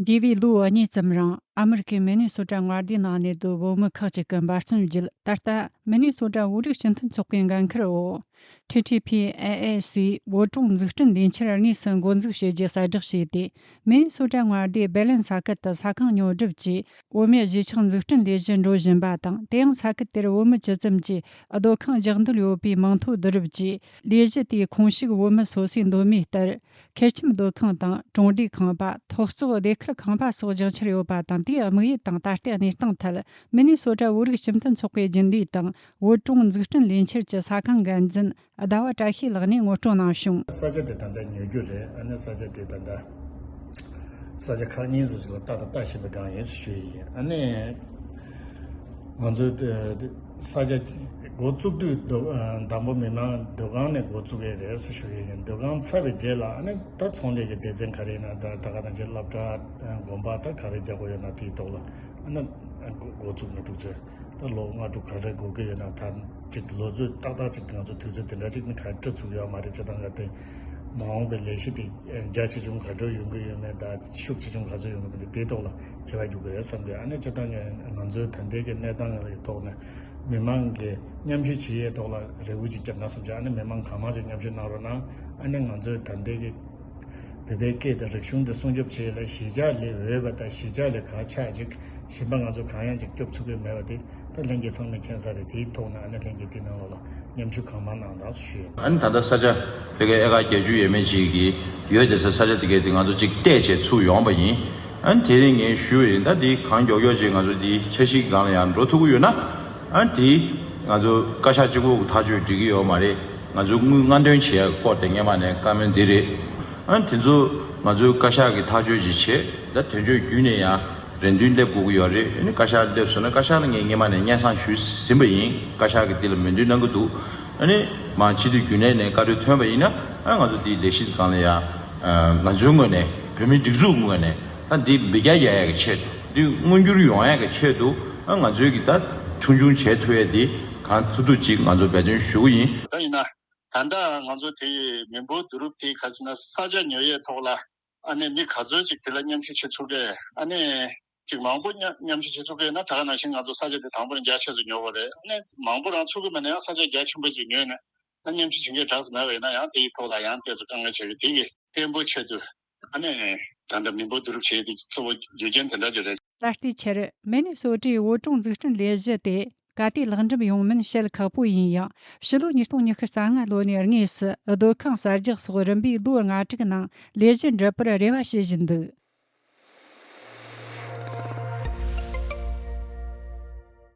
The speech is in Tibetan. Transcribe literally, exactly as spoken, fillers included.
འདས་པའི་ལོ་གཉིས་ཙམ་རིང་ཨ་མི་རི་ཀའི་མི་ནི་སོ་ཊ་མངའ་སྡེའི་ནང་གནས་སྡོད་བོད་མི་ཁག་ཅིག་གིས་འབད་བརྩོན་བརྒྱུད། ད་ལྟ་མི་ནི་སོ་ཊ་བོད་རིགས་སྤྱི་མཐུན་ཚོགས་པའི་འགན་འཁུར་འོག་ཊི་ཊི་ཕི་ཨེ་ཨེ་སི་བོད་གྲོང་འཛུགས་སྐྲུན་ལས་འཆར་དངོས་སུ་འགོ་འཛུགས་བྱེད་རྒྱུ་གསལ་བསྒྲགས་བྱས་ཏེ། མི་ནི་སོ་ཊ་མངའ་སྡེའི་སྦེ་ལན་ས་ཁུལ་དུ་ས་ཁང་ཉོ་སྒྲུབ་ཀྱིས་བོད་མིའི་གཞིས་ཆགས་འཛུགས་སྐྲུན་ལས་གཞི་འགྲོ་བཞིན་པ་དང་། དེ་ཡང་ས་ཁུལ་དེར་བོད་མི་ཇི་ཙམ་གྱིས་སྡོད་ཁང་རྒྱག་འདོད་ཡོད་པའི་མིང་ཐོ་བསྡུ་རུབ་ཀྱིས། ལས་གཞི་དེའི་ཁོངས་ཞུགས་བོད་མི་སོ་སོའི་འདོད་མོས་ལྟར། ཁེར་ཁྱིམ་སྡོད་ཁང་དང་གྲོང་སྡེའི་ཁང་པ། ཐོག་བརྩེགས་སྡེ་ཁུལ་ཁང་པ་སོགས་རྒྱག་འཆར་ཡོད་པ་དང་། དེའི་དམིགས་ཡུལ་དང་ད་ལྟའི་གནས་སྟངས་ཐད། མི་ནི་སོ་ཊ་བོད་རིགས་སྤྱི་མཐུན་ཚོགས་པའི་རྒྱུན་ལས་དང་བོད་གྲོང་འཛུགས་སྐྲུན་ལས་འཆར་གྱི་ས་ཁང་འགན་འཛིན་ཟླ་བ་བཀྲ་ཤིས་ལགས་ནས་ངོ་སྤྲོད་གནང་བྱུང་། ས་ཆ་དེ་ད་ལྟ་ཉོ་རྒྱུ་རེད། ཨ་ནི་ས་ཆ་དེ་ད་ལྟ་ས་ཆ་ཁག་གཉིས་སུ་ལ་ལྟ་དང་ལྟ་བཞིན་པའི་སྒང་ཡིན་ཞུ་ཡི་ཡིན། ཨ་ནི། ང་ཚོའི་ས་ཆ་འགོ་བཙུགས་དུས་སྡོད་དང་པོ་མི་མང་སྡོད་ཁང་ནས་འགོ་བཙུགས་ཡས་རེད་ཟེར་ཞུ་གི་ཡིན། སྡོད་ཁང་ཚར་བའི་རྗེས་ལ་ཨ་ནི་ད་ཚོང་ལས་ཀྱི་སྡེ་ཚན་ག་རེ་ཡིན་ན། ད་ད་ག་ནང་བཞིན་སློབ་གྲྭ་དགོན་པ་ད་ག་རེ་རྒྱག་དགོས་ཡོད་ན་དེའི་ཐོག་ལ་ཨ་ནི་འགོ་འགོ་བཙུགས་ནས་འདུག་ཅེས། ད་ལོ་ལྔ་དྲུག་ག་རེ་འགོར་གི་ཡོད་ན། ད་ཅིག་ལོ་ཚོད་ཏག་ཏག་ཅིག་ང་ཚོ་དུས་ཚོད་དེ་འདྲ་ཅིག་ནི་ག་རེ་ཚུགས་ཡོད་མ་རེད། སྤྱིར་བཏང་ག་དེ་མ་འོངས་པའི་ལས་གཞི་དེ་རྒྱ་ཆེ་ཆུང་ག་འདྲ་ཡོང་གི་ཡོད་མེད་དང་ཤུགས་ཆེ་ཆུང་ག་ཚོད་ཡོང་གི་མེད་དེ་དེའི་ཐོག་ལ་ཁྱད་པར་འགྱུར་གི་རེད་བསམ་གི། ཨ་ནི་སྤྱིར་བཏང་གི་ང་ཚོའི་ད་ལྟའི་གི་གནས་སྟངས་ཀྱི་ཐོག་ནས་མི་མང་གི་མཉམ་ཞུགས་བྱེད་ཡས་ཐོག་ལ་རེ་སྐུལ་ཅིག་བརྒྱབ་ན་བསམ་བྱུང་། ཨ་ནི་མི་མང་གང་མང་ཅིག་མཉམ་ཞུགས་གནང་རོགས་གནང་། ཨ་ནི་ང་ཚོའི་ད་ལྟའི་གི་བོད་པའི་སྐད་དང་རིག་གཞུང་དེ་སྲུང་སྐྱོབ་བྱེད་ཡས་ལ་གཞིས་ཆགས་ལས་འོས་པ་དང་གཞིས་ཆགས་ལས་ག་ཆགས་ཅིག་གཞན་པ་ང་ཚོ་གང་ཡང་ཅིག་སྐྱོབ་ཚུགས་ཀྱི་མེད་པ་དེ་ད་ལྷན་རྒྱས་ཚང་མས་མཁྱེན་གསལ་རེད། དེའི་ཐོག་ནས་ཨ་ནི་ལྷན་རྒྱས་དེ་ནང་ལོགས་ལ་མཉམ་ཞུགས་གང་མང་གནང་དང་ཞུ་ཡོད། ཨ་ནི་ད་ལྟ་ས་ཆ་ཕ་གིའི་ཨེ་ཀར་བརྒྱད་ཅུ་ཡས་མས་ཅིག་གི་ཡོད་དེ་ས་ས་ཆ་དེ་གའི་དེ་ང་ཚོ་ཅིག་བལྟས་བྱས་ཚུར་ཡོང་པ་ཡིན། ཨ་ནི་དེ་རིང་ངས་ཞུ་ཡིན། ད་དེ་གང་མགྱོགས་མགྱོགས་ཅིག་ང་ཚོ་དེ་འཆར་གཞི་སྒང་ལ་ཡང་འགྲོ་ཐུབ་ཀྱི་ཡོད་ན། ཨ་ནི་དེ་ང་ཚོ་བཀའ་ཤག་གཅིག་པོ་གི་ཐག་གཅོད་འགྲིག་གི་ཡོད་མ་རེད། ང་ཚོ་དངུལ་སྔ་འདོན་བྱེད་ཡག་སྐོར་དེ་སྔས་མ་ནས་བཀའ་མོལ་འདི་རེད། ཨ་ནི་དེ་ཚོ་ང་ཚོའི་བཀའ་ཤག་གི་ཐག་གཅོད་ཅིག་བྱེད། ད་དོན་གཅོད་བརྒྱུད་ནས་ཡང་རེ་འདུན་སླེབས་དགོས་ཀྱི་ཡོད་རེད། ཨ་ནི་བཀའ་ཤག་སླེབས་སོང་ན་བཀའ་ཤག་ལ་ངས་སྔས་མ་ནས་སྙན་སེང་ཞུས་ཟིན་པ་ཡིན། བཀའ་ཤག་གིས་འདི་ལ་མོས་མཐུན་གནང་གི་འདུག་ཨ་ནི་མར་སྤྱི་འཐུས་རྒྱུན་ལས་ནས་བཀའ་འཁྲོལ་ཐོན་པ་ཡིན་ན། ཨ་ང་ཚོ་འདིའི་ལས་གཞི་སྒང་ལ་ཡང་ང་ཚོའི་ངོས་ནས་བོད་མིའི་སྒྲིག་འཛུགས་ངོས་ནས་ད་འདི་འབུད་རྒྱག་རྒྱག་ཡག་གི་ཆེད་དུ། འདི་མངོན་འགྱུར་ཡོང་ཡག་གི་ཆེད་དུ་ང་ཚོས་ཀྱི་ད་ཆུང་ཆུང་བྱེད་ཐུབ་ཡས་འདི་གང་ཐུབ་ཐུབ་ཅིག་ང་ཚོ་འབད་བརྩོན་ཞུ་གི་ཡིན། ད་ཡིན་ན་ད་ལྟ་ང་ཚོ་དེ་མི་འབོར་བསྡུ་རུབ་དེ་ག་ཟེར་ན་ས་ཆ་ཉོ་ཡས་ཐོག་ལ་ཨ་ནི་མི་ག་ཚོད་ཅིག་དེ་ལ་མཉམ་ཞུགས་བྱེད་ཚུགས་གས། ཨ་ནི་ཅིག་མང་པོ་མཉམ་མཉམ་ཞུགས་བྱེད་ཚུགས་གས་ན་ད་ག་ནང་བཞིན་ང་ཚོ་ས་ཆ་དེ་དང་པོ་ནས་རྒྱ་ཆེ་ཚོ་ཉོ་དགོས་རེད། ཨ་ནི་མང་པོ་རང་ཚུགས་ཀྱི་མེད་ན་ཡང་ས་ཆ་རྒྱ་ཆེན་པོ་ཅིག་ཉོས་ན། ད་མཉམ་ཞུགས་བྱེད་མཁན་གྲངས་སུ་མེད་པ་ཡིན་ན་ཡང་དེའི་ཐོག་ལ་ཡང་ཏོག་ཙམ་དཀའ་ངལ་ཆེ་བས། དེ་གི་བརྟན་པོ་ཆེད་དུ་ཨ་ནི་ད་ལྟ་མི་འབོར་བསྡུ་རུབ་བྱེད་ཡས་དེ་གཙོ་བོ་རྒྱུ་རྐྱེན་དེ་འདྲ་ཅིག་རེད། ད་ལྟའི་ཆར་མི་ནི་སོ་ཊའི་བོད་གྲོང་འཛུགས་སྐྲུན་ལས་གཞི་དེ་ག་དུས་ལེགས་འགྲུབ་ཡོང་མིན་བཤད་ཁག་པོ་ཡིན་ཡང་། ཕྱི་ལོ་ཉིས་སྟོང་ཉི་ཤུ་རྩ་ལྔ་ལོ་ནས་དངོས་སུ་སྡོད་ཁང་གསར་རྒྱག་སོགས་རིམ་པས་ལོ་ལྔ་དྲུག་ནང་ལས་གཞི་འགྲུབ་པར་རེ་བ་བྱེད་བཞིན་འདུག